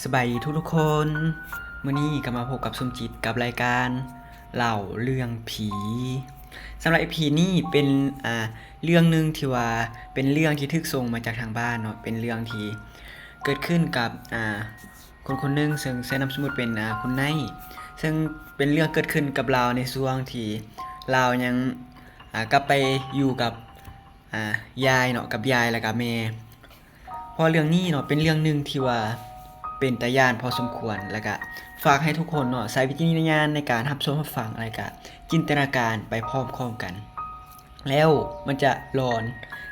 ສະບາຍດີທຸກໆຄົນ, ມື້ນີ້ກໍມາພົບກັບສົມຈິດກັບລາຍການເລົ່າເລື່ອງຜີ. ສຳລັບອີພີນີ້ເປັນ ອ່າ ເລື່ອງໜຶ່ງທີ່ວ່າເປັນເລື່ອງທີ່ຖືກສົ່ງມາຈາກທາງບ້ານເນາະ, ເປັນເລື່ອງທີ່ເກີດຂຶ້ນກັບ ອ່າ ຄົນຄົນໜຶ່ງ ເຊິ່ງໃຊ້ນາມສະໝຸດເປັນ ອ່າ ຄຸນໄນ, ເຊິ່ງເປັນເລື່ອງເກີດຂຶ້ນກັບລາວໃນຊ່ວງທີ່ລາວຍັງ ອ່າ ກັບໄປຢູ່ກັບ ອ່າ ຍາຍເນາະ, ກັບຍາຍແລ້ວກໍແມ່. ເພາະເລື່ອງນີ້ເນາະ ເປັນເລື່ອງໜຶ່ງທີ່ວ່າເປັນຕາຢ້ານພໍສົມຄວນ, ແລ້ວກະຝາກໃຫ້ທຸກຄົນເນາະ ໃຊ້ວິຈາລະນະຍານໃນການຮັບຊົມຮັບຟັງ ແລ້ວກະຈິນຕະນາການໄປພ້ອມໆກັນ, ແລ້ວມັນຈະຫຼອນ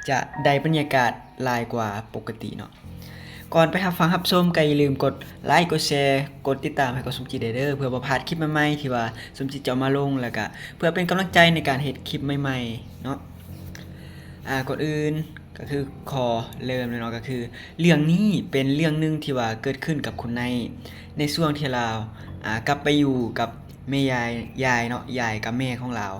ຈະໄດ້ບັນຍາກາດຫຼາຍກວ່າປົກກະຕິເນາະ. ກ່ອນໄປຮັບຟັງຮັບຊົມ ກໍຢ່າລືມກົດໄລກ໌ ກົດແຊ ກົດຕິດຕາມໃຫ້ກັບສົມຈິດໄດ້ເດີ ເພື່ອບໍ່ພາດຄລິບໃໝ່ໆທີ່ວ່າສົມຈິດຈະເອົາມາລົງ, ແລ້ວກະເພື່ອເປັນກຳລັງໃຈໃນການເຮັດຄລິບໃໝ່ໆເນາະ. ອ່າ ກ່ອນອື່ນກໍຄືຂໍເລີ່ມເລີຍເນາະ, ກໍຄືເລື່ອງນີ້ເປັນເລື່ອງໜຶ່ງທີ່ວ່າເກີດຂຶ້ນກັບຄຸນໄນ ໃນຊ່ວງທີ່ລາວ ອ່າ ກັບໄປຢູ່ກັບແມ່ຍາຍ ຍາຍເນາະ, ຍາຍກັບແມ່ຂອງລາວ.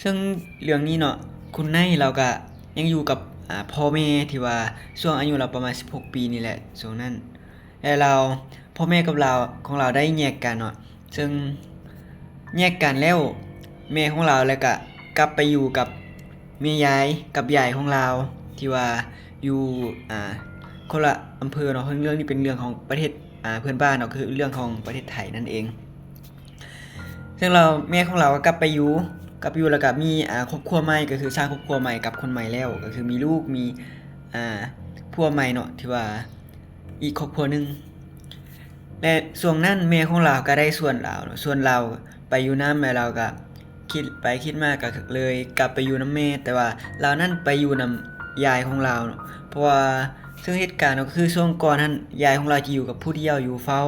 ເຊິ່ງເລື່ອງນີ້ເນາະ ຄຸນໄນລາວກະຍັງຢູ່ກັບ ອ່າ ພໍ່ແມ່ ທີ່ວ່າຊ່ວງອາຍຸລາວປະມານສິບຫົກປີນີ້ແຫຼະ ຊ່ວງນັ້ນ. ແລະ ລາວ ພໍ່ແມ່ກັບລາວ ຂອງລາວໄດ້ແຍກກັນເນາະ, ເຊິ່ງແຍກກັນແລ້ວ ແມ່ຂອງລາວ ແລ້ວກະກັບໄປຢູ່ກັບແມ່ຍາຍ ກັບຍາຍຂອງລາວ ທີ່ວ່າຢູ່ ອ່າ ຄົນລະອຳເພີເນາະ. ເລື່ອງນີ້ເປັນເລື່ອງຂອງປະເທດ ອ່າ ເພື່ອນບ້ານເນາະ, ຄືເລື່ອງຂອງປະເທດໄທນັ້ນເອງ. ເຊິ່ງລາວ ແມ່ຂອງລາວກໍກັບໄປຢູ່ ກັບໄປຢູ່ ແລ້ວກໍມີ ອ່າ ຄອບຄົວໃໝ່ ກໍຄືສ້າງຄອບຄົວໃໝ່ກັບຄົນໃໝ່ແລ້ວ ກໍຄືມີລູກ ມີ ອ່າ ຜົວໃໝ່ເນາະ ທີ່ວ່າອີກຄອບຄົວໜຶ່ງ. ແລະ ຊ່ວງນັ້ນແມ່ຂອງລາວກໍໄດ້ຊວນລາວເນາະ ຊວນລາວໄປຢູ່ນຳ ແລະ ລາວກໍຄິດໄປຄິດມາກໍເລີຍກັບໄປຢູ່ນຳແມ່, ແຕ່ວ່າລາວນັ້ນໄປຢູ່ນຳຍາຍຂອງລາວເນາະ ເພາະວ່າ ເຊິ່ງເຫດການກໍຄືຊ່ວງກ່ອນຫັ້ນ ຍາຍຂອງລາວຈະຢູ່ກັບຜູ້ດຽວ ຢູ່ເຝົ້າ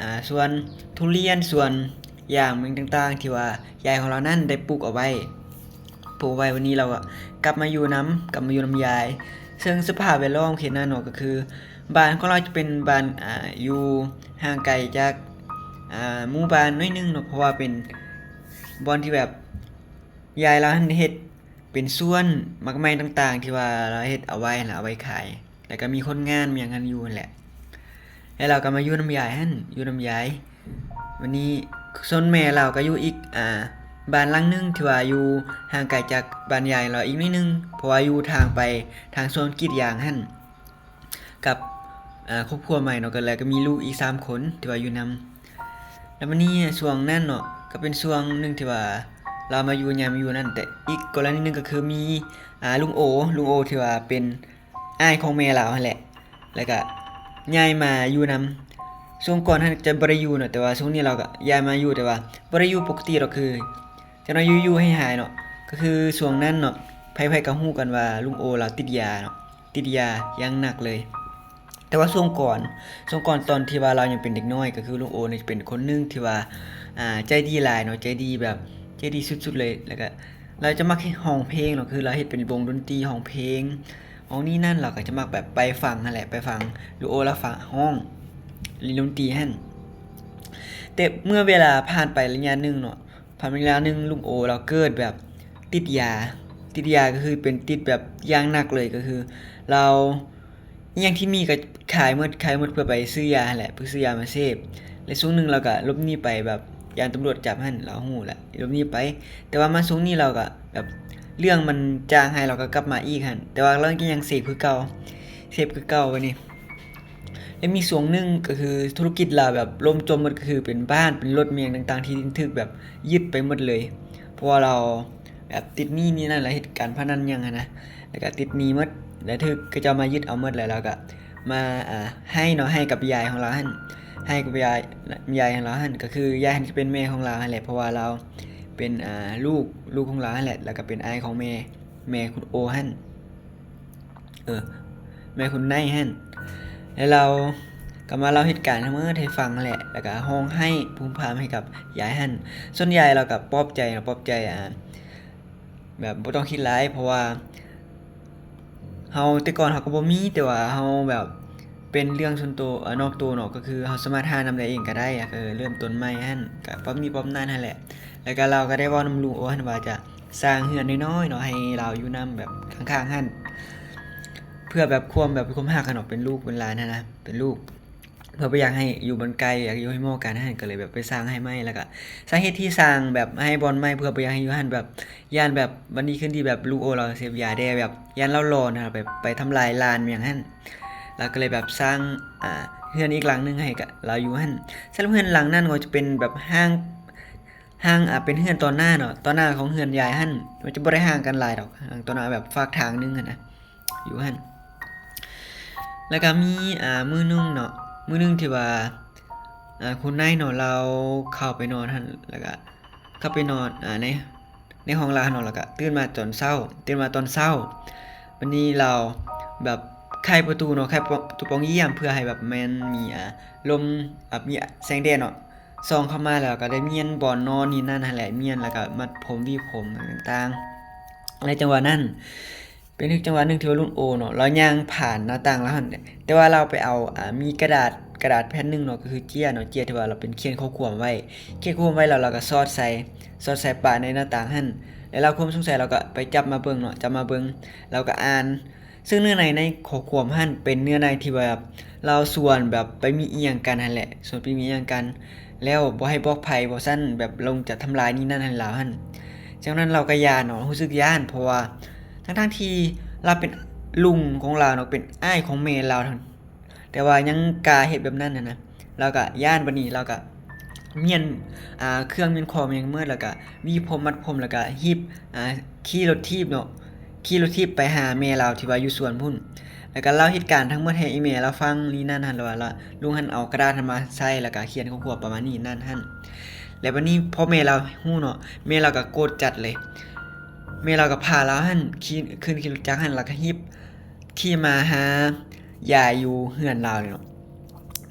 ອ່າ ສວນທຸລຽນ ສວນຢາງ ຫຍັງຕ່າງໆ ທີ່ວ່າຍາຍຂອງລາວນັ້ນໄດ້ປູກເອົາໄວ້ ປູກເອົາໄວ້. ວັນນີ້ລາວກໍກັບມາຢູ່ນຳ ກັບມາຢູ່ນຳຍາຍ. ເຊິ່ງສະພາບແວດລ້ອມເຂດນັ້ນເນາະ ກໍຄືບ້ານຂອງລາວຈະເປັນບ້ານ ອ່າ ຢູ່ຫ່າງໄກຈາກ ອ່າ ໝູ່ບ້ານໜ້ອຍໜຶ່ງເນາະ, ເພາະວ່າເປັນບ່ອນທີ່ແບບ ຍາຍລາວຫັ້ນເຮັດເປັນສວນໝາກໄມ້ຕ່າງໆ ທີ່ວ່າລາວເຮັດເອົາໄວ້ຫັ້ນ ເອົາໄວ້ຂາຍ. ແລ້ວກໍມີຄົນງານ ມີຫຍັງກັນຢູ່ຫັ້ນແຫຼະ ແລ້ວລາວກໍມາຢູ່ນຳຍາຍຫັ້ນ ຢູ່ນຳຍາຍ. ວັນນີ້ສ່ວນແມ່ລາວກໍຢູ່ອີກ ອ່າ ບ້ານຫຼັງໜຶ່ງ ທີ່ວ່າຢູ່ຫ່າງໄກຈາກບ້ານຍາຍລາວອີກໜ້ອຍໜຶ່ງ ເພາະວ່າຢູ່ທາງໄປທາງສວນກຣີດຢາງຫັ້ນ ກັບ ອ່າ ຄອບຄົວໃໝ່ເນາະ, ກໍ ແລ້ວກໍມີລູກອີກສາມຄົນທີ່ວ່າຢູ່ນຳ. ແລ້ວບັດນີ້ຊ່ວງນັ້ນເນາະ ກໍເປັນຊ່ວງໜຶ່ງທີ່ວ່າລາວມາຢູ່ ຍ້າຍມາຢູ່ນັ້ນ. ແຕ່ອີກກໍລະນີໜຶ່ງກໍຄືມີ ອ່າ ລຸງໂອ ລຸງໂອທີ່ວ່າເປັນ ອ້າຍຂອງແມ່ລາວຫັ້ນແຫຼະ ແລ້ວກະຍ້າຍມາຢູ່ນຳ. ຊ່ວງກ່ອນຫັ້ນຈະບໍ່ໄດ້ຢູ່ເນາະ, ແຕ່ວ່າຊ່ວງນີ້ລາວກະຍ້າຍມາຢູ່ ແຕ່ວ່າບໍ່ໄດ້ຢູ່ປົກກະຕິດອກ, ຄືຈັກໜ້ອຍຢູ່ໆຫາຍໆເນາະ. ກໍຄືຊ່ວງນັ້ນເນາະ ໃຜໆກໍຮູ້ກັນວ່າລຸງໂອລາວຕິດຢາເນາະ, ຕິດຢາຢ່າງໜັກເລີຍ. ແຕ່ວ່າຊ່ວງກ່ອນ ຊ່ວງກ່ອນຕອນທີ່ວ່າລາວຍັງເປັນເດັກນ້ອຍ ກໍຄືລຸງໂອນີ້ເປັນຄົນໜຶ່ງທີ່ວ່າ ອ່າ ໃຈດີຫຼາຍເນາະ, ໃຈດີແບບ ໃຈດີສຸດໆເລີຍ. ແລ້ວກະລາວຈະມັກຮ້ອງເພງເນາະ, ຄືລາວເຮັດເປັນວົງດົນຕີຮ້ອງເພງ ຮ້ອງນີ້ນັ້ນ. ລາວກໍຈະມັກແບບໄປຟັງຫັ້ນແຫຼະ ໄປຟັງລຸງໂອລາວຟັງຮ້ອງຫຼິ້ນດົນຕີຫັ້ນ. ແຕ່ເມື່ອເວລາຜ່ານໄປໄລຍະໜຶ່ງເນາະ ຜ່ານໄປໄລຍະໜຶ່ງ ລຸງໂອລາວເກີດແບບຕິດຢາ, ຕິດຢາກໍຄືເປັນຕິດແບບຢ່າງໜັກເລີຍ, ກໍຄືລາວ ອີ່ຫຍັງທີ່ມີກໍຂາຍໝົດ ຂາຍໝົດເພື່ອໄປຊື້ຢາຫັ້ນແຫຼະ ເພື່ອຊື້ຢາມາເສບ. ແລະ ຊ່ວງໜຶ່ງລາວກໍຫຼົບໜີໄປແບບຢ້ານຕຳຫຼວດຈັບຫັ້ນ ລາວຮູ້ແຫຼະ ຫຼົບໜີໄປ. ແຕ່ວ່າມາຊ່ວງນີ້ລາວກໍແບບເລື່ອງມັນຈາງຫາຍ ລາວກໍກັບມາອີກຫັ້ນ, ແຕ່ວ່າລາວກໍຍັງເສບຄືເກົ່າ ເສບຄືເກົ່າ. ບັດນີ້ ແລະ ມີຊ່ວງໜຶ່ງກໍຄືທຸລະກິດລາວແບບລົ້ມຈົມໝົດ, ກໍຄືເປັນບ້ານ ເປັນລົດ ແມ່ນຫຍັງຕ່າງໆ ທີ່ຖືກແບບຍຶດໄປໝົດເລີຍ ເພາະວ່າລາວ ແບບຕິດໜີ້ນີ້ນັ້ນ ລະເຮັດການພະນັນຫຍັງຫັ້ນນະ ແລ້ວກະຕິດໜີ້ໝົດ ແລະຖືກເຂົາເຈົ້າມາຍຶດເອົາໝົດ. ແລ້ວລາວກະມາ ອ່າ ໄຫ້ເນາະ ໄຫ້ກັບຍາຍຂອງລາວຫັ້ນ ໄຫ້ກັບຍາຍ ຍາຍຂອງລາວຫັ້ນ ກໍຄືຍາຍຫັ້ນຈະເປັນແມ່ຂອງລາວຫັ້ນແຫຼະ ເພາະວ່າລາວເປັນ ອ່າ ລູກ ລູກຂອງລາວຫັ້ນແຫຼະ ແລ້ວກະເປັນອ້າຍຂອງແມ່ ແມ່ຄຸນໂອຫັ້ນ ເອີ ແມ່ຄຸນໄນຫັ້ນ. ແລ້ວລາວກໍມາເລົ່າເຫດການທັງໝົດໃຫ້ຟັງຫັ້ນແຫຼະ ແລ້ວກໍຮ້ອງໄຫ້ພູມພາມໃຫ້ກັບຍາຍຫັ້ນ. ສ່ວນຍາຍລາວກໍປອບໃຈເນາະ ປອບໃຈ ອ່າ ແບບບໍ່ຕ້ອງຄິດຫຼາຍ ເພາະວ່າເຮົາ ແຕ່ກ່ອນເຮົາກໍບໍ່ມີ ແຕ່ວ່າເຮົາແບບເປັນເລື່ອງສ່ວນໂຕ ເອີ ນອກໂຕເນາະ ກໍຄືເຮົາສາມາດຫານຳໄດ້ເອງກໍໄດ້ ກໍເລີ່ມຕົ້ນໃໝ່ຫັ້ນ ກໍປ້ອມນີ້ປ້ອມນັ້ນຫັ້ນແຫຼະ. ແລ້ວກໍລາວກໍໄດ້ເວົ້ານຳລຸງໂອຫັ້ນວ່າຈະ ສ້າງເຮືອນນ້ອຍໆເນາະ ໃຫ້ລາວຢູ່ນຳແບບຂ້າງໆຫັ້ນ ເພື່ອແບບຄວາມ ແບບຄວາມຮັກຫັ້ນເນາະ ເປັນລູກເປັນຫຼານຫັ້ນນະ ເປັນລູກ ເພື່ອບໍ່ຢາກໃຫ້ຢູ່ບ່ອນໄກ ຢາກຢູ່ໃຫ້ໝໍ້ກັນຫັ້ນ ກໍເລີຍແບບໄປສ້າງໃຫ້ໃໝ່. ແລ້ວກໍສາເຫດທີ່ສ້າງແບບໃຫ້ບ່ອນໃໝ່ ເພື່ອບໍ່ຢາກໃຫ້ຢູ່ຫັ້ນ ແບບຢ້ານແບບວັນດີຄືນດີ ແບບລຸງໂອລາວເສບຢາແດ່ ແບບຢ້ານລາວຫຼອນນະ ໄປ ໄປທຳລາຍຫຼານຫຍັງຫັ້ນ. ລາວກໍເລີຍແບບສ້າງ ອ່າ ເຮືອນອີກຫຼັງໜຶ່ງໃຫ້ກັບລາວຢູ່ຫັ້ນ. ສຳລັບເຮືອນຫຼັງນັ້ນກໍຈະເປັນແບບຮ່າງ ຮ່າງ ອ່າ ເປັນເຮືອນຕໍ່ໜ້າເນາະ ຕໍ່ໜ້າຂອງເຮືອນຍາຍຫັ້ນ ມັນຈະບໍ່ໄດ້ຫ່າງກັນຫຼາຍດອກ ຫ່າງຕໍ່ໜ້າແບບຟາກທາງໜຶ່ງຫັ້ນນະ ຢູ່ຫັ້ນ. ແລ້ວກໍມີ ອ່າ ມື້ໜຶ່ງເນາະ ມື້ໜຶ່ງທີ່ວ່າ ອ່າ ຄຸນນາຍເນາະ ລາວເຂົ້າໄປນອນຫັ້ນ ແລ້ວກໍເຂົ້າໄປນອນ ອ່າ ໃນ ໃນຫ້ອງລາວເນາະ ແລ້ວກໍຕື່ນມາຕອນເຊົ້າ ຕື່ນມາຕອນເຊົ້າ ບັດນີ້ລາວແບບໄຂປະຕູເນາະ ໄຂປະຕູປ່ອງຢ້ຽມ ເພື່ອໃຫ້ແບບແມ່ນມີ ອ່າ ລົມ ແບບມີແສງແດດເນາະ ສ່ອງເຂົ້າມາ ແລ້ວກໍໄດ້ມ້ຽນບ່ອນນອນນີ້ນັ້ນຫັ້ນແຫຼະ ມ້ຽນ ແລ້ວກໍມັດຜົມ ຫວີຜົມຕ່າງໆ. ໃນຈັງຫວະນັ້ນ ເປັນຈັງຫວະໜຶ່ງທີ່ວ່າລຸງໂອເນາະ ລາວຍ່າງຜ່ານໜ້າຕ່າງລາວຫັ້ນ ແຕ່ວ່າລາວໄປເອົາ ອ່າ ມີກະດາດ ກະດາດແຜ່ນໜຶ່ງເນາະ ກໍຄືເຈ້ຍເນາະ ເຈ້ຍທີ່ວ່າລາວເປັນຂຽນຂໍ້ຄວາມໄວ້ ຂຽນຂໍ້ຄວາມໄວ້ ແລ້ວລາວກໍສອດໃສ່ ສອດໃສ່ປະໃນໜ້າຕ່າງຫັ້ນ ແລ້ວລາວຄວາມສົງໄສ ລາວກໍໄປຈັບມາເບິ່ງເນາະ ຈັບມາເບິ່ງ ລາວກໍອ່ານ ຊຶ່ງເນື້ອໃນໃນຂໍ້ຄວາມຫັ້ນເປັນເນື້ອໃນທີ່ວ່າລາວຊວນແບບໄປມີອີ່ຫຍັງກັນຫັ້ນແຫຼະ ຊວນໄປມີອີ່ຫຍັງກັນ ແລ້ວບໍ່ໃຫ້ບອກໃຜ ບໍ່ຊັ້ນແບບລຸງຈະທຳລາຍນີ້ນັ້ນໃຫ້ລາວຫັ້ນ. ຈັ່ງນັ້ນລາວກໍຢ້ານເນາະ ຮູ້ສຶກຢ້ານ ເພາະວ່າທັງໆທີ່ລາວເປັນລຸງຂອງລາວເນາະ ເປັນອ້າຍຂອງແມ່ລາວ ແຕ່ວ່າຍັງກ້າເຮັດແບບນັ້ນຫັ້ນນະ ລາວກໍຢ້ານ. ບັດນີ້ລາວກໍມ້ຽນ ອ່າ ເຄື່ອງມ້ຽນຂອງຫຍັງໝົດ ແລ້ວກໍຫວີຜົມ ມັດຜົມ ແລ້ວກໍຮີບ ອ່າ ຂີ່ລົດຖີບເນາະ ຂີ່ລົດຖີບໄປຫາແມ່ລາວທີ່ວ່າຢູ່ສວນພຸ້ນ ແລ້ວກໍເລົ່າເຫດການທັງໝົດໃຫ້ອີ່ແມ່ລາວຟັງນີ້ນັ້ນຫັ້ນ ວ່າ ວ່າລຸງຫັ້ນເອົາກະດາດຫັ້ນມາໃສ່ ແລ້ວກໍຂຽນຂໍ້ຄວາມປະມານນີ້ນັ້ນຫັ້ນ. ແລ້ວບັດນີ້ພໍແມ່ລາວຮູ້ເນາະ ແມ່ລາວກໍໂກດຈັດເລີຍ ແມ່ລາວກໍພາລາວຫັ້ນຂີ່ ຂຶ້ນຂີ່ລົດຈັກຫັ້ນ ແລ້ວກໍຮີບ ຂີ່ມາຫາຢາຍຢູ່ເຮືອນລາວເລີຍເນາະ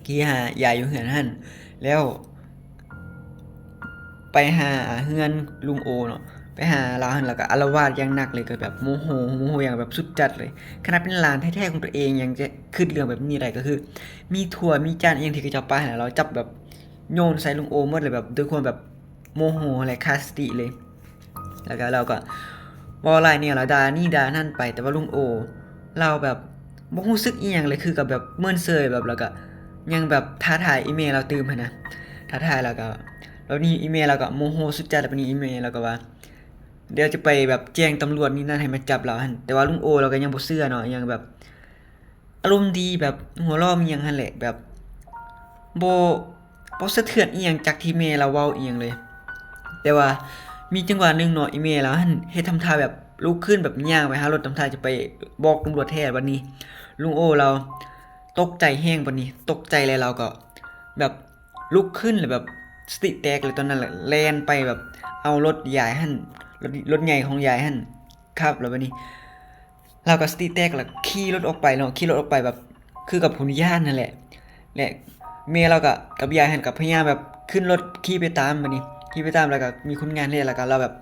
ຂີ່ຫາຢາຍຢູ່ເຮືອນຫັ້ນ ແລ້ວໄປຫາເຮືອນລຸງໂອເນາະ ໄປຫາລາວຫັ້ນ ແລ້ວກໍອາລະວາດຢ່າງໜັກເລີຍ ກໍແບບໂມໂຫ ໂມໂຫຢ່າງແບບສຸດຈັດເລີຍ. ຂະໜາດເປັນຫຼານແທ້ໆຂອງຕົວເອງຍັງຈະຄິດເລື່ອງແບບນີ້ໄດ້ ກໍຄືມີຖ້ວຍມີຈານອີ່ຫຍັງທີ່ເຂົາເຈົ້າປະໃຫ້ລາວ ລາວຈັບແບບໂຍນໃສ່ລຸງໂອໝົດເລີຍ ແບບດ້ວຍຄວາມແບບໂມໂຫແລະຂາດສະຕິເລີຍ. ແລ້ວກໍລາວກໍເວົ້າຫຼາຍແນວ ລາວດ່ານີ້ດ່ານັ້ນໄປ ແຕ່ວ່າລຸງໂອລາວແບບບໍ່ຮູ້ສຶກອີ່ຫຍັງເລີຍ ຄືກັບແບບເມີນເຊີຍ ແບບ ແລ້ວກໍຍັງແບບທ້າທາຍອີ່ແມ່ລາວຕື່ມຫັ້ນນະ ທ້າທາຍ ແລ້ວກໍ ແລ້ວນີ້ອີ່ແມ່ລາວກໍໂມໂຫສຸດຈັດ ແລ້ວບັດນີ້ອີ່ແມ່ລາວກໍວ່າ ດຽວຈະໄປແບບແຈ້ງຕຳຫຼວດນີ້ນັ້ນໃຫ້ມາຈັບລາວຫັ້ນ ແຕ່ວ່າລຸງໂອລາວກໍຍັງບໍ່ເຊື່ອເນາະ ຍັງແບບ ອາລົມດີ ແບບຫົວເລາະມີຫຍັງຫັ້ນແຫຼະ ແບບບໍ່ ບໍ່ສະເທືອນອີ່ຫຍັງຈາກທີ່ແມ່ລາວເວົ້າອີ່ຫຍັງເລີຍ. ແຕ່ວ່າມີຈັງຫວະໜຶ່ງເນາະ ອີ່ແມ່ລາວຫັ້ນເຮັດທຳທ່າແບບລຸກຂຶ້ນ ແບບຍ່າງໄປຫາລົດ ທຳທ່າຈະໄປບອກຕຳຫຼວດແທ້. ບັດນີ້ລຸງໂອລາວຕົກໃຈແຮງ ບັດນີ້ຕົກໃຈແລ້ວລາວກໍແບບລຸກຂຶ້ນ ແລ້ວແບບສະຕິແຕກເລີຍ ຕອນນັ້ນແຫຼະ ແລ່ນໄປແບບເອົາລົດຍາຍຫັ້ນ ລົດ ລົດໃຫຍ່ຂອງຍາຍຫັ້ນຂັບ ແລ້ວບັດນີ້ ລາວກໍສະຕິແຕກ ແລ້ວຂີ່ລົດອອກໄປເນາະ ຂີ່ລົດອອກໄປແບບຄືກັບຄົນຢ້ານຫັ້ນແຫຼະ ແລະແມ່ລາວກໍກັບຍາຍຫັ້ນກໍພະຍາຍາມແບບຂຶ້ນລົດຂີ່ໄປຕາມ ບັດນີ້ຂີ່ໄປຕາມ ແລ້ວກໍມີຄົນງານເຮັດ ແລ້ວກໍລາວແບບ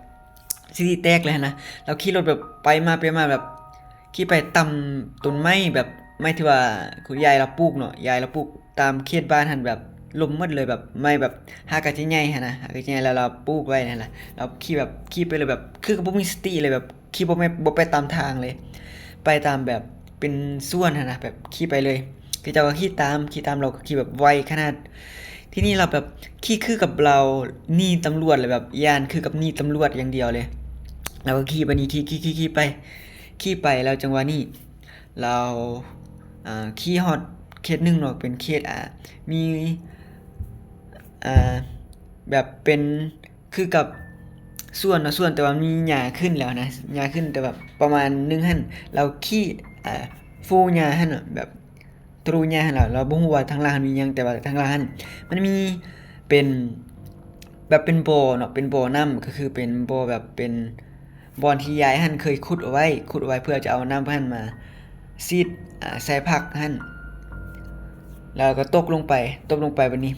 ສະຕິແຕກເລີຍຫັ້ນນະ ລາວຂີ່ລົດແບບໄປມາໄປມາ ແບບຂີ່ໄປຕຳຕົ້ນໄມ້ ແບບໄມ້ທີ່ວ່າຄຸນຍາຍລາວປູກເນາະ ຍາຍລາວປູກຕາມເຂດບ້ານຫັ້ນ ແບບລົ້ມໝົດເລີຍ ແບບໄມ້ແບບຫາກະຈະໃຫຍ່ຫັ້ນນະ ຫາກະຈະໃຫຍ່ ແລ້ວລາວປູກໄວ້ຫັ້ນລະ ລາວຂີ່ແບບຂີ່ໄປເລີຍ ແບບຄືກັບບໍ່ມີສະຕິເລີຍ ແບບ ຂີ່ບໍ່ແມ່ນ ບໍ່ໄປຕາມທາງເລີຍ ໄປຕາມແບບເປັນສວນຫັ້ນນະ ແບບຂີ່ໄປເລີຍ ເຂົາເຈົ້າກໍຂີ່ຕາມ ຂີ່ຕາມ ລາວກໍຂີ່ແບບໄວຂະໜາດ ທີນີ້ລາວແບບຂີ່ຄືກັບລາວໜີຕຳຫຼວດ ແລ້ວແບບຢ້ານຄືກັບໜີຕຳຫຼວດຢ່າງດຽວເລີຍ ລາວກໍຂີ່ ບັດນີ້ຂີ່ ຂີ່ ຂີ່ ຂີ່ໄປ ຂີ່ໄປ ແລ້ວຈັງຫວະນີ້ລາວ ອ່າ ຂີ່ຮອດເຂດໜຶ່ງເນາະ ເປັນເຂດ ອ່າ ມີ ອ່າ ແບບເປັນ ຄືກັບສວນເນາະ ສວນ ແຕ່ວ່າມີຫຍ້າຂຶ້ນແລ້ວນະ ຫຍ້າຂຶ້ນ ແຕ່ແບບປະມານໜຶ່ງຫັ້ນ ລາວຂີ່ ອ່າ ຟູຫຍ້າຫັ້ນເນາະ ແບບຕຣູຫຍ້າຫັ້ນ ລາວ ລາວບໍ່ຮູ້ວ່າທາງຫຼັງຫັ້ນມີຫຍັງ ແຕ່ວ່າທາງຫຼັງຫັ້ນມັນມີເປັນ ແບບເປັນບໍ່ເນາະ ເປັນບໍ່ນ້ຳ ກໍຄືເປັນບໍ່ແບບເປັນ ບ່ອນທີ່ຍາຍຫັ້ນເຄີຍຂຸດເອົາໄວ້ ຂຸດເອົາໄວ້ເພື່ອຈະເອົານ້ຳຫັ້ນມາສີດ ອ່າ ໃສ່ຜັກຫັ້ນ ແລ້ວກໍຕົກລົງໄປ ຕົກລົງໄປບັດນີ້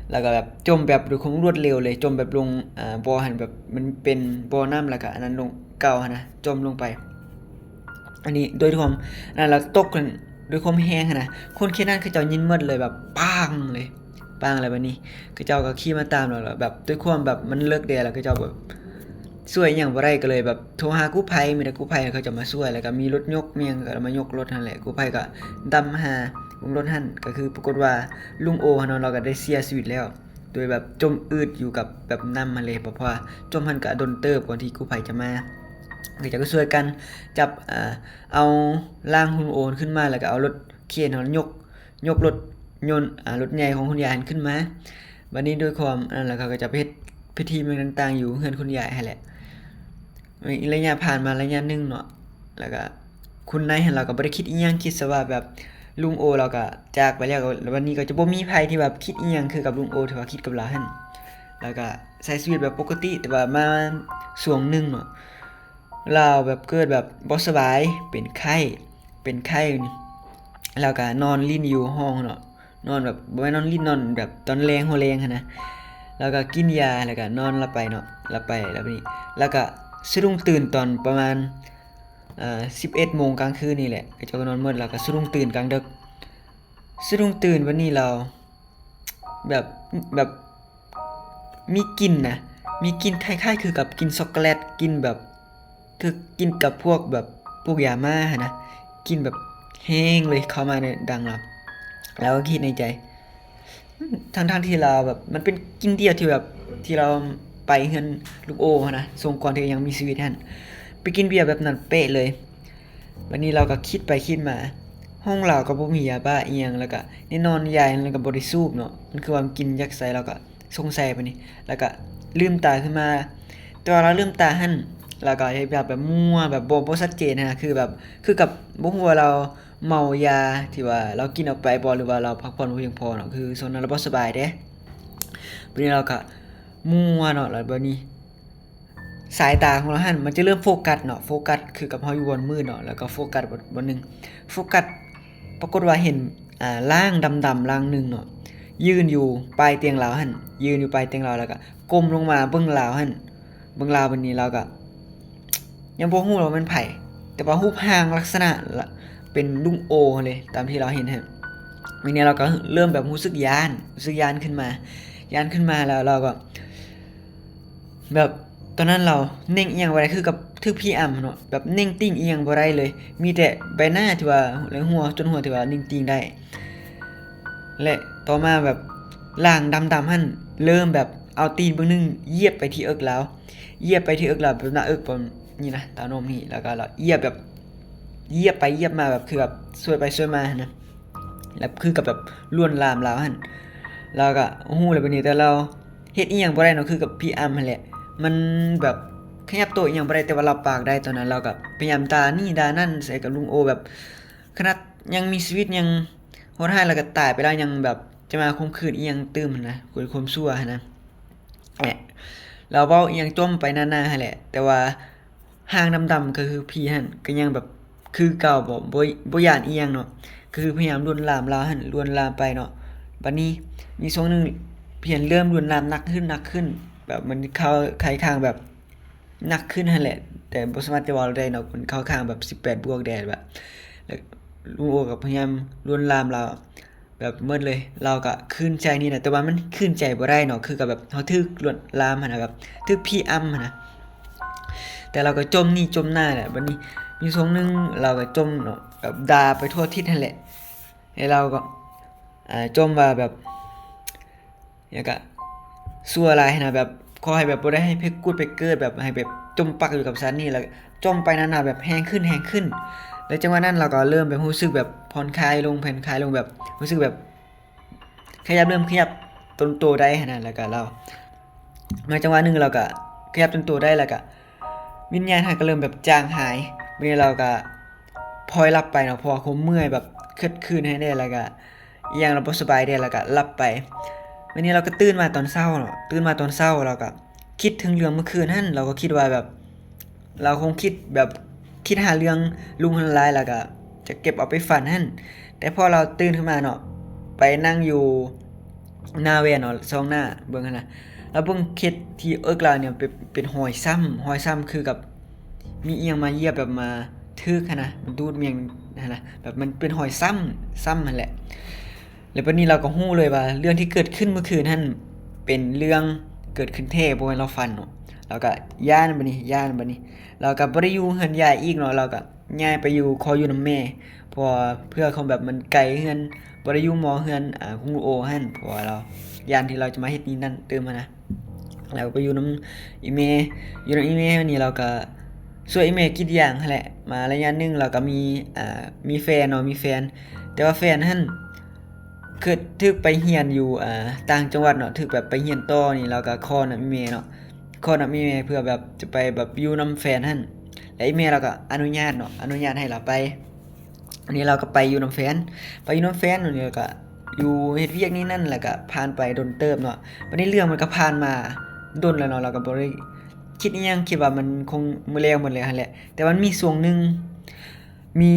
ແລ້ວກໍແບບຈົມແບບດ້ວຍຄວາມລວດເລັວເລີຍ ຈົມແບບລົງ ອ່າ ບໍ່ຫັ້ນ ແບບມັນເປັນບໍ່ນ້ຳ ແລ້ວກໍອັນນັ້ນລົງເກົ່າຫັ້ນນະ ຈົມລົງໄປ ອັນນີ້ດ້ວຍຄວາມ ອັນນັ້ນ ແລ້ວຕົກ ດ້ວຍຄວາມແຮງຫັ້ນນະ ຄົນເຂດນັ້ນເຂົາເຈົ້າຍິນໝົດເລີຍ ແບບປາງເລີຍ ປາງ ແລ້ວບັດນີ້ເຂົາເຈົ້າກໍຂີ່ມາຕາມ ແລ້ວແບບດ້ວຍຄວາມແບບມັນເລິກແດ່ ແລ້ວເຂົາເຈົ້າແບບຊ່ວຍອີ່ຫຍັງບໍ່ໄດ້ ກໍເລີຍແບບໂທຫາກູ້ໄພ ມີແຕ່ກູ້ໄພເຂົາເຈົ້າມາຊ່ວຍ ແລ້ວກໍມີລົດຍົກມີຫຍັງ ກໍມາຍົກລົດຫັ້ນແຫຼະ ກູ້ໄພກໍດຳຫາ ລົງລົດຫັ້ນ ກໍຄືປາກົດວ່າລຸງໂອຫັ້ນເນາະ ລາວກໍໄດ້ເສຍຊີວິດແລ້ວ ໂດຍແບບຈົມອືດຢູ່ກັບແບບນ້ຳຫັ້ນເລີຍ ເພາະວ່າຈົມຫັ້ນກໍດົນເຕີບກ່ອນທີ່ກູ້ໄພຈະມາ ເຂົາເຈົ້າກໍຊ່ວຍກັນຈັບ ເອົາ ເອົາຮ່າງຂອງລຸງໂອຂຶ້ນມາ ແລ້ວກໍເອົາລົດເຄນເນາະ ຍົກ ຍົກລົດຍົນ ອາ ລົດໃຫຍ່ຂອງຄຸນຍາຍຫັ້ນຂຶ້ນມາ. ບັດນີ້ດ້ວຍຄວາມອັນນັ້ນ ແລ້ວເຂົາກໍຈະໄປເຮັດພິທີແມ່ນຕ່າງໆຢູ່ເຮືອນຄຸນຍາຍຫັ້ນແຫຼະ. ໄລຍະຜ່ານມາໄລຍະໜຶ່ງເນາະ ແລ້ວກໍຄຸນນາຍຫັ້ນລາວກໍບໍ່ໄດ້ຄິດອີ່ຫຍັງ ຄິດຊະວ່າແບບລຸງໂອລາວກໍຈາກໄປແລ້ວ ແລ້ວບັດນີ້ກໍຈະບໍ່ມີໃຜທີ່ແບບຄິດອີ່ຫຍັງຄືກັບລຸງໂອທີ່ວ່າຄິດກັບລາວຫັ້ນ ລາວກໍໃຊ້ຊີວິດແບບປົກກະຕິ. ແຕ່ວ່າມາຊ່ວງໜຶ່ງເນາະ ລາວແບບເກີດແບບບໍ່ສະບາຍ ເປັນໄຂ້ ເປັນໄຂ້ ລາວກໍນອນຫຼິ້ນຢູ່ຫ້ອງເນາະ ນອນແບບ ບໍ່ແມ່ນນອນຫຼິ້ນ ນອນແບບຕອນແລງຫົວແລງຫັ້ນນະ ລາວກໍກິນຢາ ແລ້ວກໍນອນຫຼັບໄປເນາະ ຫຼັບໄປ ແລ້ວບັດນີ້ລາວກໍສະດຸ້ງຕື່ນຕອນປະມານ ເອີ ສິບເອັດໂມງກາງຄືນນີ້ແຫຼະ ເຂົາເຈົ້າກໍນອນໝົດ ລາວກໍສະດຸ້ງຕື່ນກາງດຶກ ສະດຸ້ງຕື່ນບັດນີ້ລາວ ແບບ ແບບມີກິ່ນນະ ມີກິ່ນຄ້າຍໆຄືກັບກິ່ນຊັອກໂກແລັດ ກິ່ນແບບ ຄືກິນກັບພວກແບບພວກຢາມ້າຫັ້ນນະ ກິ່ນແບບແຮງເລີຍເຂົ້າມາໃນດັງລາວ ລາວກໍຄິດໃນໃຈ ທັງໆທີ່ລາວແບບ ມັນເປັນກິ່ນດຽວທີ່ແບບ ທີ່ລາວໄປເຮືອນລຸງໂອຫັ້ນນະ ຊ່ວງກ່ອນທີ່ຍັງມີຊີວິດຫັ້ນ ໄປກິນເບຍແບບນັ້ນເປະເລີຍ. ບັດນີ້ລາວກໍຄິດໄປຄິດມາ ຫ້ອງລາວກໍບໍ່ມີຢາບ້າອີ່ຫຍັງ ແລ້ວກໍແນ່ນອນຢານັ້ນກໍບໍ່ໄດ້ສູບເນາະ ມັນຄືວ່າມັນກິນຢາກໃສ່ ລາວກໍສົງໄສປານນີ້ ແລ້ວກໍລືມຕາຂຶ້ນມາ ແຕ່ວ່າລາວລືມຕາຫັ້ນ ລາວກໍເຮັດແບບ ແບບມົວ ແບບບໍ່ ບໍ່ຊັດເຈນນະ ຄືແບບ ຄືກັບບໍ່ຮູ້ວ່າລາວເມົາຢາທີ່ວ່າລາວກິນອອກໄປບໍ່ ຫຼືວ່າລາວພັກຜ່ອນບໍ່ພຽງພໍເນາະ ຄືຊ່ວງນັ້ນລາວບໍ່ສະບາຍເດ້. ບັດນີ້ລາວກໍມົວເນາະ ແລ້ວບັດນີ້ ສາຍຕາຂອງລາວຫັ້ນ ມັນຈະເລີ່ມໂຟກັດເນາະ ໂຟກັດຄືກັບເຮົາຢູ່ບ່ອນມືດເນາະ ແລ້ວກໍໂຟກັດບ່ອນໜຶ່ງ ໂຟກັດ ປາກົດວ່າເຫັນ ອາ ຮ່າງດຳໆຮ່າງໜຶ່ງເນາະ ຢືນຢູ່ປາຍຕຽງລາວຫັ້ນ ຢືນຢູ່ປາຍຕຽງລາວ ແລ້ວກໍກົ້ມລົງມາເບິ່ງລາວຫັ້ນ ເບິ່ງລາວ ບັດນີ້ລາວກໍຍັງບໍ່ຮູ້ວ່າແມ່ນໃຜ ແຕ່ວ່າຮູບຮ່າງລັກສະນະລະເປັນລຸງໂອເລີຍ ຕາມທີ່ລາວເຫັນຫັ້ນ. ບັດນີ້ລາວກໍເລີ່ມແບບຮູ້ສຶກຢ້ານ ຮູ້ສຶກຢ້ານຂຶ້ນມາ ຢ້ານຂຶ້ນມາແລ້ວລາວກໍ ແບບຕອນນັ້ນລາວເໜັງອີ່ຫຍັງບໍ່ໄດ້ ຄືກັບຖືກຜີອຳເນາະ ແບບເໜັງຕິ່ງອີ່ຫຍັງບໍ່ໄດ້ເລີຍ ມີແຕ່ໃບໜ້າທີ່ວ່າ ແລະ ຫົວ ສ່ວນຫົວທີ່ວ່າເໜັງຕິ່ງໄດ້ ແລະ ຕໍ່ມາແບບຮ່າງດຳໆຫັ້ນເລີ່ມແບບເອົາຕີນເບື້ອງໜຶ່ງຢຽບໄປທີ່ເອິກລາວ ຢຽບໄປທີ່ເອິກລາວ ແບບໜ້າເອິກປະມານນີ້ນະ ຕາໂໜົມນີ້ ແລ້ວກໍລາວຢຽບແບບ ຢຽບໄປຢຽບມາ ແບບຄືແບບຊ່ວຍໄປຊ່ວຍມາຫັ້ນນະ ແລ້ວຄືກັບແບບລວນລາມລາວຫັ້ນ ລາວກໍຮູ້ແລ້ວບັດນີ້ ແຕ່ລາວ ເຮັດອີ່ຫຍັງບໍ່ໄດ້ເນາະ ຄືກັບຜີອຳຫັ້ນແຫຼະ ມັນແບບຂະຫຍັບໂຕອີ່ຫຍັງບໍ່ໄດ້ ແຕ່ວ່າລາວປາກໄດ້. ຕອນນັ້ນລາວກໍພະຍາຍາມດ່ານີ້ດ່ານັ້ນໃສ່ກັບລຸງໂອ ແບບຂະໜາດຍັງມີຊີວິດ ຍັງໂຫດຮ້າຍ ແລ້ວກໍຕາຍໄປແລ້ວ ຍັງແບບຈະມາຂົ່ມຂືນອີ່ຫຍັງຕື່ມຫັ້ນນະ ເປັນຄວາມຊົ່ວຫັ້ນນະ ແອະ ລາວເວົ້າອີ່ຫຍັງຈົ່ມໄປໜ້າໆຫັ້ນແຫຼະ ແຕ່ວ່າ ຮ່າງດຳໆ ກໍຄືຜີຫັ້ນ ກໍຍັງແບບຄືເກົ່າ ບໍ່ ບໍ່ ບໍ່ຢ້ານອີ່ຫຍັງເນາະ ກໍຄືພະຍາຍາມລວນລາມລາວຫັ້ນ ລວນລາມໄປເນາະ. ບັດນີ້ມີຊ່ວງໜຶ່ງ ເພຍນເລີ່ມລວນລາມໜັກຂຶ້ນ ໜັກຂຶ້ນ ແບບມັນເຂົ້າໄຂ້ຄ້າງແບບໜັກຂຶ້ນຫັ້ນແຫຼະ ແຕ່ບໍ່ສາມາດຈະເວົ້າໄດ້ເນາະ ມັນເຂົ້າຄ້າງແບບສິບແປດບວກແດ່ແບບ ແລ້ວລຸງໂອກໍພະຍາຍາມລວນລາມລາວ ແບບໝົດເລີຍ ລາວກໍຂືນໃຈນີ້ນະ ແຕ່ວ່າມັນຂືນໃຈບໍ່ໄດ້ເນາະ ຄືກັບແບບເຮົາຖືກລວນລາມຫັ້ນນະ ແບບຖືກຜີອຳຫັ້ນນະ ແຕ່ລາວກໍຈົ່ມໜີຈົ່ມໜ້າແຫຼະ. ບັດນີ້ມີຊ່ວງໜຶ່ງລາວກໍຈົ່ມເນາະ ແບບດ່າໄປທົ່ວທິດຫັ້ນແຫຼະ ແລ້ວລາວກໍ ອ່າ ຈົ່ມວ່າແບບ ແລ້ວກະຊົ່ວຫຼາຍຫັ້ນນະ ແບບຂໍໃຫ້ແບບບໍ່ໄດ້ໃຫ້ໄປກຸດໄປເກີດ ແບບໃຫ້ແບບຈົມປັກຢູ່ກັບສັດນີ້ ແລ້ວຈົມໄປນານໆ ແບບແຮງຂຶ້ນ ແຮງຂຶ້ນ ແລ້ວຈັງຫວະນັ້ນລາວກໍເລີ່ມແບບຮູ້ສຶກແບບຜ່ອນຄາຍລົງ ຜ່ອນຄາຍລົງ ແບບຮູ້ສຶກແບບຂະຫຍັບ ເລີ່ມຂະຫຍັບຕົນໂຕໄດ້ຫັ້ນນະ ແລ້ວກະລາວ ມາຈັງຫວະໜຶ່ງລາວກະຂະຫຍັບຕົນໂຕໄດ້ ແລ້ວກະວິນຍານຫັ້ນກໍເລີ່ມແບບຈາງຫາຍ ບາດນີ້ລາວກະ ພອຍຫຼັບໄປເນາະ ເພາະວ່າຄວາມເມື່ອຍແບບເຄີດຄືນໃຫ້ແດ່ ແລ້ວກະອີ່ຫຍັງລະບໍ່ສະບາຍແດ່ ແລ້ວກະຫຼັບໄປ. ບາດນີ້ລາວກະຕື່ນມາຕອນເຊົ້າເນາະ ຕື່ນມາຕອນເຊົ້າລາວກະຄິດເຖິງເລື່ອງມື້ຄືນຫັ້ນ ລາວກໍຄິດວ່າແບບ ລາວຄົງຄິດແບບ ຄິດຫາເລື່ອງລຸງຫັ້ນຫຼາຍ ແລ້ວກະຈະເກັບເອົາໄປຝັນຫັ້ນ ແຕ່ພໍລາວຕື່ນຂຶ້ນມາເນາະ ໄປນັ່ງຢູ່ໜ້າແວ່ນເນາະ ສ່ອງໜ້າເບິ່ງຫັ້ນນະ ລາວເບິ່ງເຂດທີ່ເອິກລາວນີ້ເປັນ ເປັນຮອຍຊ້ຳ ຮອຍຊ້ຳຄືກັບ ມີອີ່ຫຍັງມາຢຽບແບບມາຖືກຫັ້ນນະ ມາດູດແມ່ນຫັ້ນນະ ແບບມັນເປັນຮອຍຊ້ຳ ຊ້ຳຫັ້ນແຫຼະ. ແລ້ວບັດນີ້ລາວກໍຮູ້ເລີຍວ່າເລື່ອງທີ່ເກີດຂຶ້ນມື້ຄືນຫັ້ນເປັນເລື່ອງເກີດຂຶ້ນແທ້ ບໍ່ແມ່ນລາວຝັນເນາະ. ລາວກໍຢ້ານບັດນີ້ ຢ້ານບັດນີ້ ລາວກໍບໍ່ໄດ້ຢູ່ເຮືອນຍາຍອີກເນາະ ລາວກໍຍ້າຍໄປຢູ່ ຂໍຢູ່ນຳແມ່ ເພາະວ່າເພື່ອຄວາມແບບມັນໄກເຮືອນ ບໍ່ໄດ້ຢູ່ໝໍເຮືອນ ອາ ຂອງລຸງໂອຫັ້ນ ເພາະວ່າລາວຢ້ານທີ່ລາວຈະມາເຮັດນີ້ນັ້ນຕື່ມຫັ້ນນະ. ລາວໄປຢູ່ນຳອີ່ແມ່ ຢູ່ນຳອີ່ແມ່ ບາດນີ້ລາວກໍຊ່ວຍອີ່ແມ່ກຣີດຢາງຫັ້ນແຫຼະ. ມາໄລຍະໜຶ່ງລາວກໍມີ ອາ ມີແຟນເນາະ ມີແຟນ ແຕ່ວ່າແຟນຫັ້ນ ຄືຖືກໄປຮຽນຢູ່ ອາ ຕ່າງຈັງຫວັດເນາະ ຖືກແບບໄປຮຽນຕໍ່ນີ້ ລາວກໍຂໍນຳອີ່ແມ່ເນາະ ຂໍນຳອີ່ແມ່ເພື່ອແບບຈະໄປແບບຢູ່ນຳແຟນຫັ້ນ ແລະ ອີ່ແມ່ລາວກໍອະນຸຍາດເນາະ ອະນຸຍາດໃຫ້ລາວໄປ. ອັນນີ້ລາວກໍໄປຢູ່ນຳແຟນ ໄປຢູ່ນຳແຟນ ບາດນີ້ລາວກໍຢູ່ເຮັດວຽກນີ້ນັ້ນ ແລ້ວກໍຜ່ານໄປດົນເຕີບເນາະ. ບາດນີ້ເລື່ອງມັນກໍຜ່ານມາດົນແລ້ວເນາະ ລາວກໍບໍ່ໄດ້ຄິດອີ່ຫຍັງ ຄິດວ່າມັນຄົງໝົດແລ້ວ ໝົດແລ້ວຫັ້ນແຫຼະ. ແຕ່ມັນມີຊ່ວງໜຶ່ງ ມີ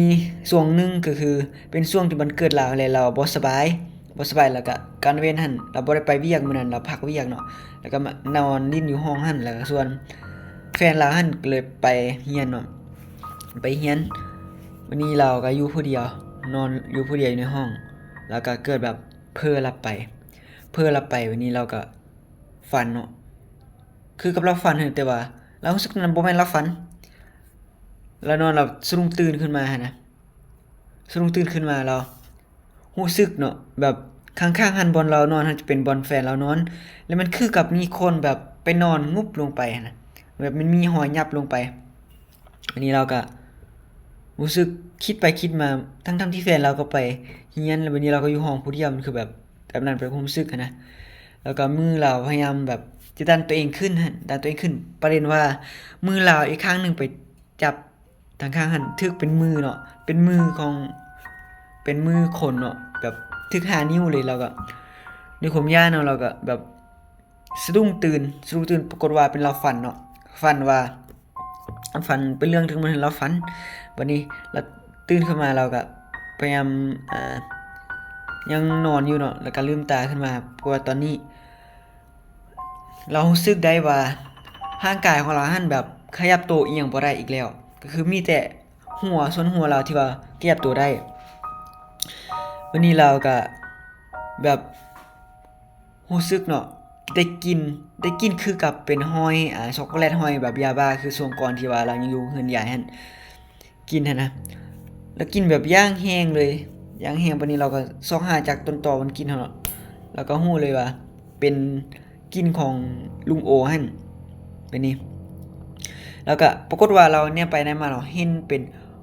ຊ່ວງໜຶ່ງກໍຄືເປັນຊ່ວງທີ່ວັນເກີດລາວ ແລະ ລາວບໍ່ສະບາຍ ບໍ່ສະບາຍ ແລ້ວກະການເວັນຫັ້ນ ລາວບໍ່ໄດ້ໄປວຽກ ມື້ນັ້ນລາວພັກວຽກເນາະ ແລ້ວກະມານອນຫຼິ້ນຢູ່ຫ້ອງຫັ້ນ ແລ້ວກະຊວນແຟນລາວຫັ້ນ ກໍເລີຍໄປຮຽນເນາະ ໄປຮຽນ. ບາດນີ້ລາວກະຢູ່ຜູ້ດຽວ ນອນຢູ່ຜູ້ດຽວຢູ່ໃນຫ້ອງ ແລ້ວກະເກີດແບບເຜີຫຼັບໄປ ເຜີຫຼັບໄປ. ບາດນີ້ລາວກະຝັນເນາະ ຄືກັບລາວຝັນຫັ້ນ ແຕ່ວ່າລາວຮູ້ສຶກວ່າບໍ່ແມ່ນລາວຝັນ ລາວນອນ ລາວສະດຸ້ງຕື່ນຂຶ້ນມາຫັ້ນນະ ສະດຸ້ງຕື່ນຂຶ້ນມາ ລາວຮູ້ສຶກເນາະ ແບບຂ້າງໆຫັ້ນ ບ່ອນລາວນອນຫັ້ນຈະເປັນບ່ອນແຟນລາວນອນ ແລ້ວມັນຄືກັບມີຄົນແບບໄປນອນງຸບລົງໄປຫັ້ນນະ ແບບມັນມີຮອຍຫຍັບລົງໄປ. ບາດນີ້ລາວກະຮູ້ສຶກ ຄິດໄປຄິດມາ ທັງໆທີ່ແຟນລາວກໍໄປຮຽນ ແລ້ວບາດນີ້ລາວກໍຢູ່ຫ້ອງຜູ້ດຽວ ມັນຄືແບບ ແບບນັ້ນ ເປັນຄວາມຮູ້ສຶກຫັ້ນນະ. ແລ້ວກໍມືລາວພະຍາຍາມແບບຈະດັນຕົວເອງຂຶ້ນຫັ້ນ ດັນຕົວເອງຂຶ້ນ ປະເດັນວ່າມືລາວອີກຂ້າງໜຶ່ງໄປຈັບທາງຂ້າງຫັ້ນ ຖືກເປັນມືເນາະ ເປັນມືຂອງ ເປັນມືຄົນເນາະ ແບບຖືກຫ້ານິ້ວເລີຍ. ລາວກໍດ້ວຍຄວາມຢ້ານເນາະ ລາວກໍແບບສະດຸ້ງຕື່ນ ສະດຸ້ງຕື່ນ ປາກົດວ່າເປັນລາວຝັນເນາະ ຝັນວ່າ ຝັນເປັນເລື່ອງທີ່ມັນເຫັນລາວຝັນ. ບາດນີ້ລາວຕື່ນຂຶ້ນມາ ລາວກະພະຍາຍາມ ອ່າ ຍັງນອນຢູ່ເນາະ ແລ້ວກະລືມຕາຂຶ້ນມາ ເພາະວ່າຕອນນີ້ລາວຮູ້ສຶກໄດ້ວ່າຮ່າງກາຍຂອງລາວຫັ້ນແບບຂະຫຍັບໂຕອີ່ຫຍັງບໍ່ໄດ້ອີກແລ້ວ ກໍຄືມີແຕ່ຫົວ ສ່ວນຫົວລາວທີ່ວ່າຂະຫຍັບໂຕໄດ້. ບາດນີ້ລາວກະແບບ ຮູ້ສຶກເນາະ ໄດ້ກິ່ນ ໄດ້ກິ່ນຄືກັບເປັນຮອຍ ອ່າ ຊັອກໂກແລັດ ຮອຍແບບຢາບ້າ ຄືຊ່ວງກ່ອນທີ່ວ່າລາວຍັງຢູ່ເຮືອນຍາຍຫັ້ນ ກິ່ນຫັ້ນນະ ແລ້ວກິ່ນແບບຢ່າງແຮງເລີຍ ຢ່າງແຮງ. ບາດນີ້ລາວກໍຊອກຫາຈາກຕົ້ນຕໍມັນກິ່ນຫັ້ນເນາະ ລາວກໍຮູ້ເລີຍວ່າເປັນກິ່ນຂອງລຸງໂອຫັ້ນ. ບາດນີ້ລາວກໍປາກົດວ່າລາວແນມໄປແນມມາເນາະ ເຫັນເປັນ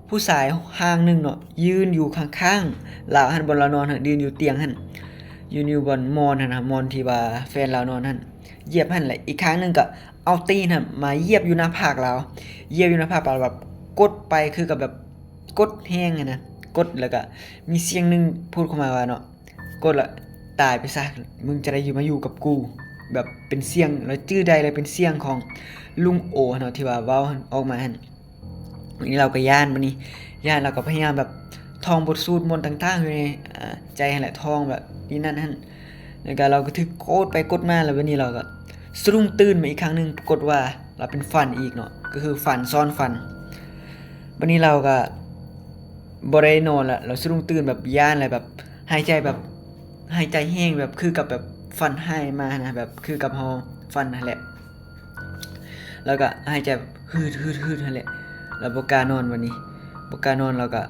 ຜູ້ຊາຍຮ່າງໜຶ່ງເນາະ ຢືນຢູ່ຂ້າງໆລາວຫັ້ນ ບ່ອນລາວນອນຫັ້ນ ຢືນຢູ່ຕຽງຫັ້ນ ຢືນຢູ່ບ່ອນໝອນຫັ້ນນະ ໝອນທີ່ວ່າແຟນລາວນອນຫັ້ນ ຢຽບຫັ້ນ ແລະ ອີກຂ້າງໜຶ່ງກໍເອົາຕີນຫັ້ນມາຢຽບຢູ່ໜ້າຜາກລາວ ຢຽບຢູ່ໜ້າຜາກລາວ ແບບກົດໄປ ຄືກັບແບບກົດແຮງຫັ້ນນະ ກົດ ແລ້ວກໍມີສຽງໜຶ່ງພູດເຂົ້າມາວ່າເນາະ ກົດລະຕາຍໄປຊະ ມຶງຈະໄດ້ຢູ່ ມາຢູ່ກັບກູ ແບບເປັນສຽງ ລາວຈື່ໄດ້ເລີຍ ເປັນສຽງຂອງລຸງໂອເນາະ ທີ່ວ່າເວົ້າອອກມາຫັ້ນ. ບາດນີ້ລາວກໍຢ້ານ ບາດນີ້ຢ້ານ ລາວກໍພະຍາຍາມແບບທ່ອງບົດສູດມົນຕ່າງໆຢູ່ໃນ ອ່າ ໃຈຫັ້ນແຫຼະ ທ່ອງແບບນີ້ນັ້ນຫັ້ນ ແລ້ວກໍລາວກໍຖືກກົດໄປກົດມາ ແລ້ວບາດນີ້ລາວກໍສະດຸ້ງຕື່ນມາອີກຄັ້ງໜຶ່ງ ປາກົດວ່າລາວເປັນຝັນອີກເນາະ ກໍຄືຝັນຊ້ອນຝັນ. ບາດນີ້ລາວກໍບໍ່ໄດ້ນອນລະ ລາວສະດຸ້ງຕື່ນແບບຢ້ານ ແລ້ວແບບຫາຍໃຈແບບ ຫາຍໃຈແຮງ ແບບຄືກັບແບບຝັນຮ້າຍມາຫັ້ນນະ ແບບຄືກັບເຮົາຝັນຫັ້ນແຫຼະ ແລ້ວກໍຫາຍໃຈແບບຫືດໆໆຫັ້ນແຫຼະ ແລ້ວບໍ່ກ້ານອນ. ບາດນີ້ບໍ່ກ້ານອນ ລາວກໍ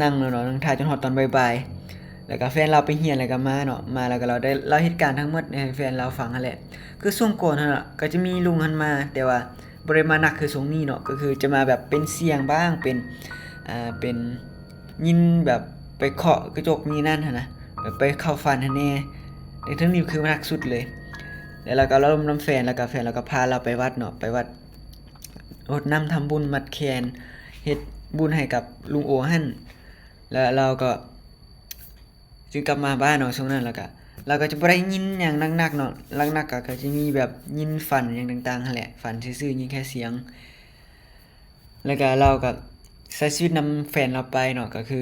ນັ່ງເນາະ ນັ່ງຖ້າຈົນຮອດຕອນບ່າຍໆ ແລ້ວກໍແຟນລາວໄປຮຽນ ແລ້ວກໍມາເນາະ ມາແລ້ວກໍລາວໄດ້ເລົ່າເຫດການທັງໝົດໃຫ້ແຟນລາວຟັງຫັ້ນແຫຼະ. ຄືຊ່ວງກ່ອນຫັ້ນນະ ກໍຈະມີລຸງຫັ້ນມາ ແຕ່ວ່າບໍ່ໄດ້ມາໜັກຄືຊ່ວງນີ້ເນາະ ກໍຄືຈະມາແບບເປັນສຽງບ້າງ ເປັນ ອ່າ ເປັນ ຍິນແບບໄປເຄາະກະຈົກນີ້ນັ້ນຫັ້ນນະ ແບບໄປເຂົ້າຝັນຫັ້ນແດ່ ແຕ່ເທື່ອນີ້ຄືໜັກສຸດເລີຍ. ແລ້ວລາວກໍລົມນຳແຟນ ແລ້ວກໍແຟນລາວກໍພາລາວໄປວັດເນາະ ໄປວັດ ຫົດນ້ຳທຳບຸນໝັດແຄນ ເຮັດບຸນໃຫ້ກັບລຸງໂອຫັ້ນ ແລ້ວລາວກໍຈຶ່ງກັບມາບ້ານເນາະ. ຊ່ວງນັ້ນລາວກໍ ລາວກໍຈະບໍ່ໄດ້ຍິນຫຍັງໜັກໆເນາະ ຫຼັກໆກໍ ກໍຈະມີແບບຍິນຝັນຫຍັງຕ່າງໆຫັ້ນແຫຼະ ຝັນຊື່ໆ ຍິນແຄ່ສຽງ. ແລ້ວກະລາວກະໃຊ້ຊີວິດນຳແຟນລາວໄປເນາະ ກະຄື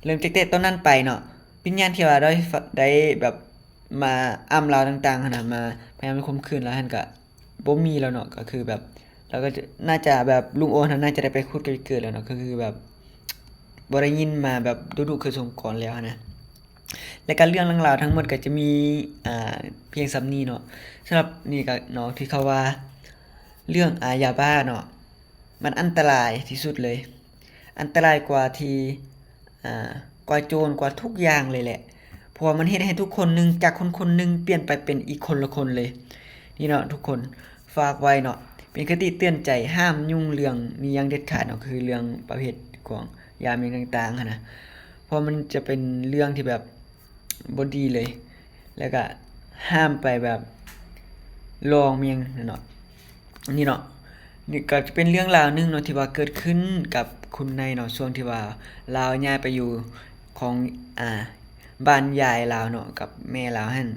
ເລີ່ມແຕ່ຕອນນັ້ນໄປເນາະ ວິນຍານທີ່ວ່າໄດ້ ໄດ້ແບບມາອ້ຳລາວຕ່າງໆຫັ້ນນະ ມາພະຍາຍາມຂົ່ມຂືນລາວຫັ້ນກະບໍ່ມີແລ້ວເນາະ. ກະຄືແບບລາວກະໜ້າຈະແບບ ລຸງໂອນຫັ້ນໜ້າຈະໄດ້ໄປຜຸດໄປເກີດແລ້ວເນາະ ກະຄືແບບບໍ່ໄດ້ຍິນມາແບບດຸໆຄືຊ່ວງກ່ອນແລ້ວຫັ້ນນະ. ແລະກະເລື່ອງລາວທັງໝົດກະຈະມີ ອ່າ ພຽງສ່ຳນີ້ເນາະ. ສຳລັບນີ້ກະເນາະ ທີ່ເຂົາວ່າເລື່ອງ ອາ ຢາບ້າເນາະ ມັນອັນຕະລາຍທີ່ສຸດເລີຍ ອັນຕະລາຍກວ່າທີ່ ອາ ກວ່າໂຈນ ກວ່າທຸກຢ່າງເລີຍແຫຼະ. ເພາະວ່າມັນເຮັດໃຫ້ທຸກຄົນໜຶ່ງ ຈາກຄົນຄົນໜຶ່ງປ່ຽນໄປເປັນອີກຄົນລະຄົນເລີຍ. ນີ້ເນາະທຸກຄົນ ຝາກໄວ້ເນາະ ເປັນຄະຕິເຕືອນໃຈ ຫ້າມຫຍຸ້ງເລື່ອງນີ້ຢ່າງເດັດຂາດເນາະ ຄືເລື່ອງປະເພດຂອງຢາມຫຍັງຕ່າງໆຫັ້ນນະ ເພາະມັນຈະເປັນເລື່ອງທີ່ແບບບໍ່ດີເລີຍ ແລ້ວກະຫ້າມໄປແບບລອງແມ່ນຫຍັງເນາະ. ນີ້ເນາະ ນີ້ກໍຈະເປັນເລື່ອງລາວໜຶ່ງເນາະ ທີ່ວ່າເກີດຂຶ້ນກັບຄຸນໄນເນາະ ຊ່ວງທີ່ວ່າລາວຍ້າຍໄປຢູ່ຂອງ ອ່າ ບ້ານຍາຍລາວເນາະ ກັບແມ່ລາວຫັ້ນ.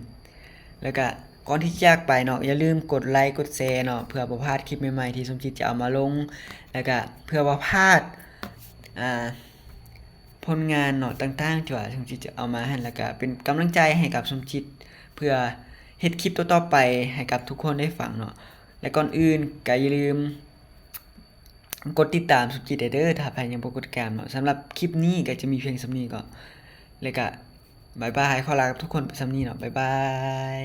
ແລ້ວກະກ່ອນທີ່ຈະຈາກໄປເນາະ ຢ່າລືມກົດໄລກົດແຊເນາະ ເພື່ອບໍ່ພາດຄລິບໃໝ່ໆທີ່ສົມຈິດຈະເອົາມາລົງ ແລ້ວກະເພື່ອບໍ່ພາດ ອ່າ ຜົນງານເນາະຕ່າງໆ ທີ່ວ່າສົມຈິດຈະເອົາມາຫັ້ນ ແລ້ວກະເປັນກຳລັງໃຈໃຫ້ກັບສົມຈິດ ເພື່ອເຮັດຄລິບຕໍ່ໆໄປໃຫ້ກັບທຸກຄົນໄດ້ຟັງເນາະ. ແລະກ່ອນອື່ນກໍຢ່າລືມກົດຕິດຕາມສົມຈິດໄດ້ເດີ ຖ້າໃຜຍັງບໍ່ກົດຕິດຕາມເນາະ. ສຳລັບຄລິບນີ້ກໍຈະມີພຽງສ່ຳນີ້ກໍ ແລ້ວກະບາຍບາຍ ຂໍລາກັບທຸກຄົນໄປສ່ຳນີ້ເນາະ ບາຍບາຍ.